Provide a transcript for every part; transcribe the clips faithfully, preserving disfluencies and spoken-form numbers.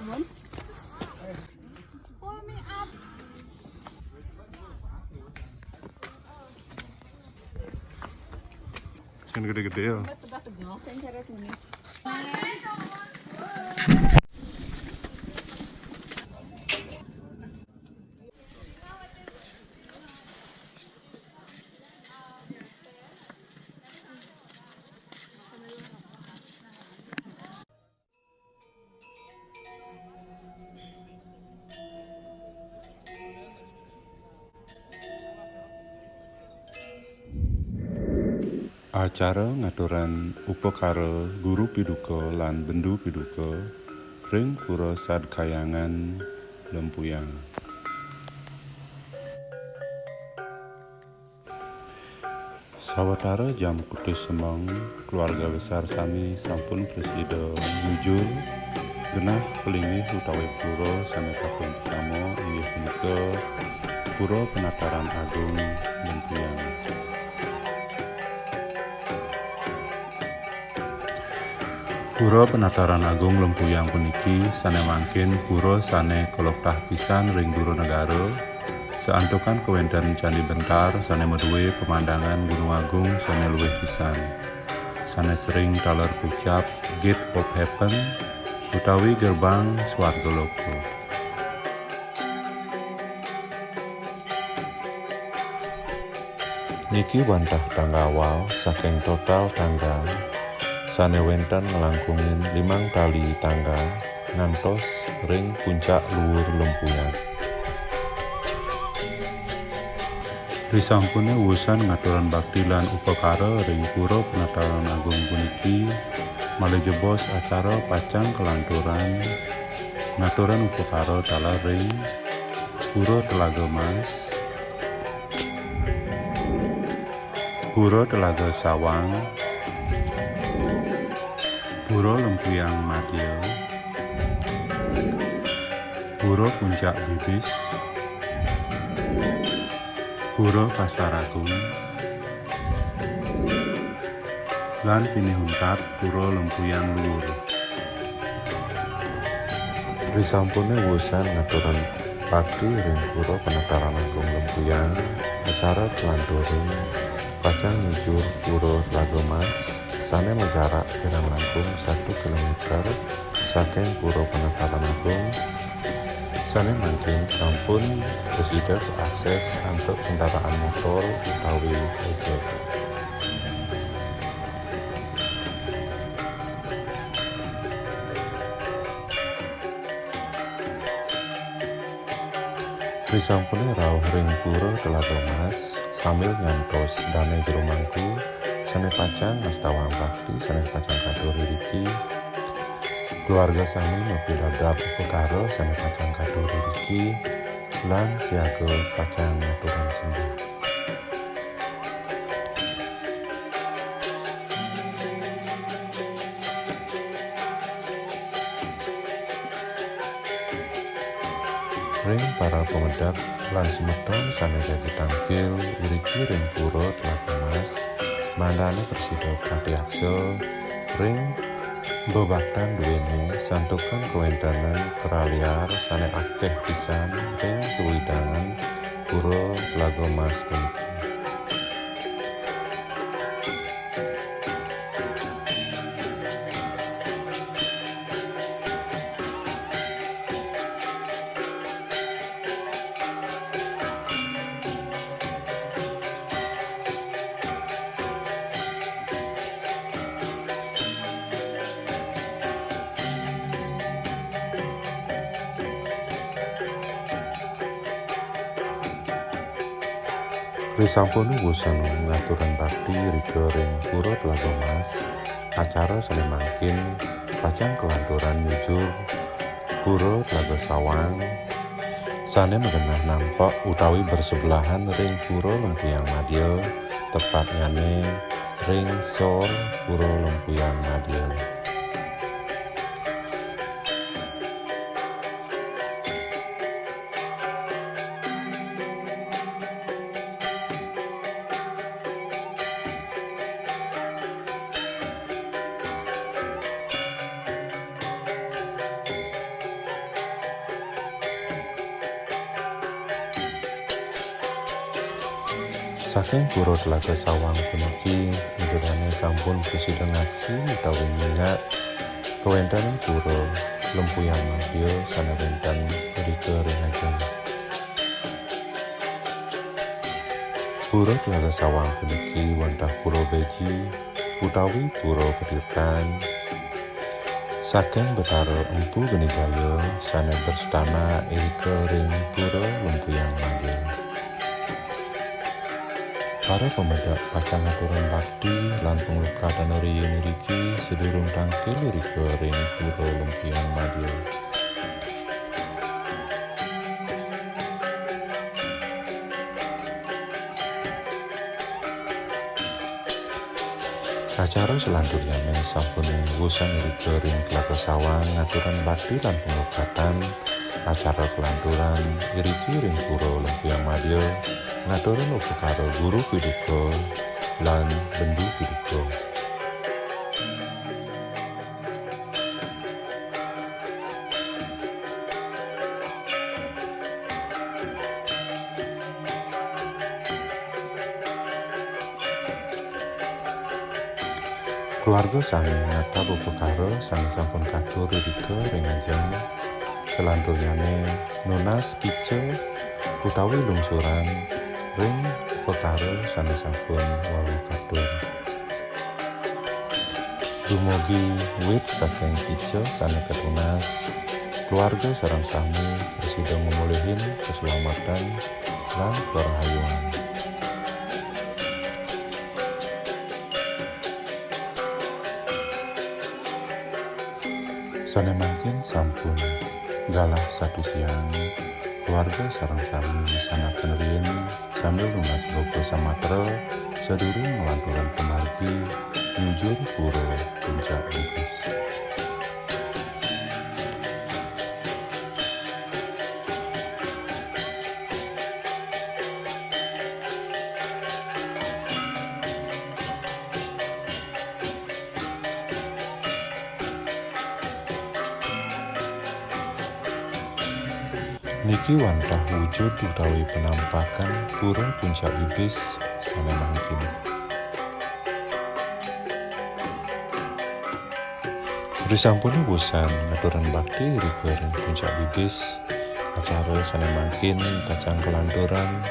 Sing gedé-gedé ya. Acara ngaturan upakara guru piduka lan bendu piduka ring Pura Sad Khayangan, Lempuyang. Sawatara jam kutus semeng, keluarga besar sami sampun prasida nyujur genah palinggih utawi pura sane kaping pertama, inggih punika Pura Penataran Agung Lempuyang. Pura Penataran Agung Lempuyang puniki sane mangkin pura sane kaloktah pisan ring dura negara, santukan kawenten Candi Bentar sane madue pemandangan Gunung Agung sane luwih pisan, sane sering taler kucap Gate of Heaven utawi gerbang swarga loka. Niki wantah tangga awal saking total tangga sane wenten nglangkungin limang tali tangga ngantos ring puncak luhur Lempuyang. Risampune wusan ngaturan bakti lan upakara ring Pura Penataran Agung puniki, malih jebos acara pacang kalanturan ngaturan upakara taler ring Pura Telaga Mas, Pura Telaga Sawang, Pura Lempuyang Madya, Pura Puncak Bibis, Pura Pasar Agung, lan pinih untat Pura Lempuyang Luhur. Risampune wusan ngaturan bakti ring Pura Penataran Agung Lempuyang, acara kalanturin pacang nyujur Pura Telaga Mas sane majarak kirang langkung satu kilometer saking Pura Penataran Agung, sane mangkin sampun prasida kaakses antuk kendaraan motor utawi ojek. Risampune rauh ring Pura Telaga Mas, sambil nyantos dane jero mangku, sane pacang ngastawang bakti sane pacang katur iriki, keluarga sami mapidabdab upakara sane pacang katur iriki, lan siaga pacang ngaturang sembah. Ring para pamedek lan semeton sane jagi tangkil iriki ring Pura Telaga Mas, mangdane prasida pratiaksa ring bebaktan duene santukan kawentenan kerah liar sane akeh pisan ring sawewidangan Pura Telaga Mas puniki. Risampune wusan ngaturang bakti rika ring Pura Telaga Mas, acara sane mangkin pacang kalanturan nyujur Pura Telaga Sawang, sane magenah nampek utawi bersebelahan ring Pura Lempuyang Madya, tepatnyane ring sor Pura Lempuyang Madya. Saking pura Telaga Sawang puniki, Ida Dane sampun prasida ngaksi utawi nyingak kawenten pura Lempuyang Madya sane wenten irika ring ajeng. Pura Telaga Sawang puniki wantah pura beji utawi pura patirtan saking Betara Empu Geni Jaya sane berstana irika ring pura Lempuyang Madya. Para pamedek pacang ngaturang bakti lan panglukatan riin iriki sadurung tangkil irika ring pura Lempuyang Madya. Acara salanturnyane sampun wusan irika ring Telaga Sawang ngaturang bakti lan panglukatan. Acara kalanturang iriki ring pura Lempuyang Madya ngaturang upakara guru piduka lan bendu piduka. Keluarga sami ngatab upakara sane sampun katur irika ring ajeng. Salanturnyane nunas pica utawi lungsuran ring upakara sane sampun wau katur. Dumugi wit saking pica sane katunas, keluarga sareng sami prasida ngumulihin kaslamatan lan karahayuan. Sane mangkin sampun galah satu siang, keluarga sareng sami sanaken riin sambil nunas bapa samatra sadurung nglanturang pamargi nyujur pura Puncak Bibis. Niki wantah wujud utawi penampakan Pura Puncak Bibis sane mangkin. Risampune wusan ngaturang bakti irika ring Puncak Bibis, acara sane mangkin pacang kalanturang,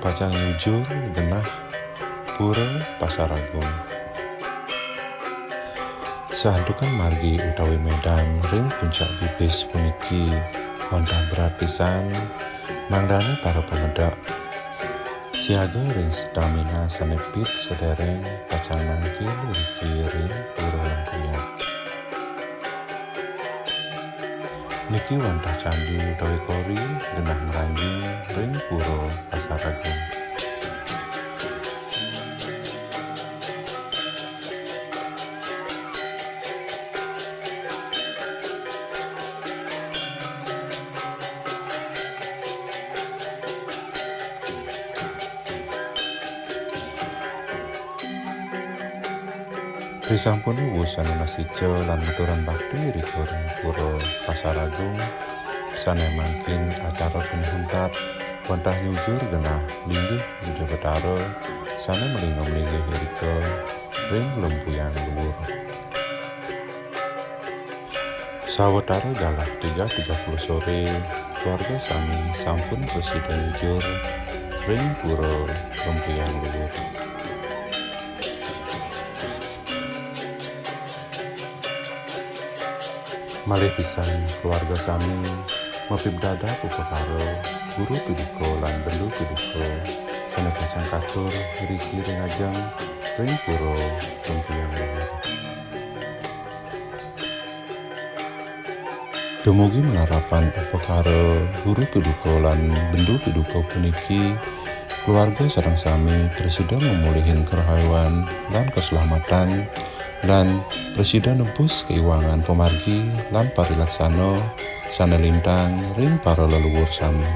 pacang nyujur genah Pura Pasar Agung. Santukan margi utawi medan ring Puncak Bibis puniki wantah berat pisan, mangdane para pamedek siaga ring stamina sane pit sedereng pacang nangkil iriki ring pura Lempuyang. Niki wantah candi utawi kori genah ngranjing ring pura Pasar Agung. Risampune wusan nunas ica lan ngaturang bakti irika ring pura Pasar Agung, sane mangkin acara pinih untat wantah nyujur genah linggih Ida Betara sane malingga-malinggih irika ring Lempuyang Luur. Sawatara galah tiga tiga puluh sore, keluarga sami sampun prasida nyujur ring pura Lempuyang Luur. Malih pisan keluarga sami mapibdadab upakara guru piduka lan bendu piduka sane pacang katur iriki ring ajeng ring pura Lempuyang Luur. Dumugi malarapan upakara guru piduka lan bendu piduka puniki, keluarga sareng sami prasida mamulihin karahayuan lan kaslamatan, lan prasida nebus kaiwangan pamargi lan parilaksana sane lintang ring para leluhur sami.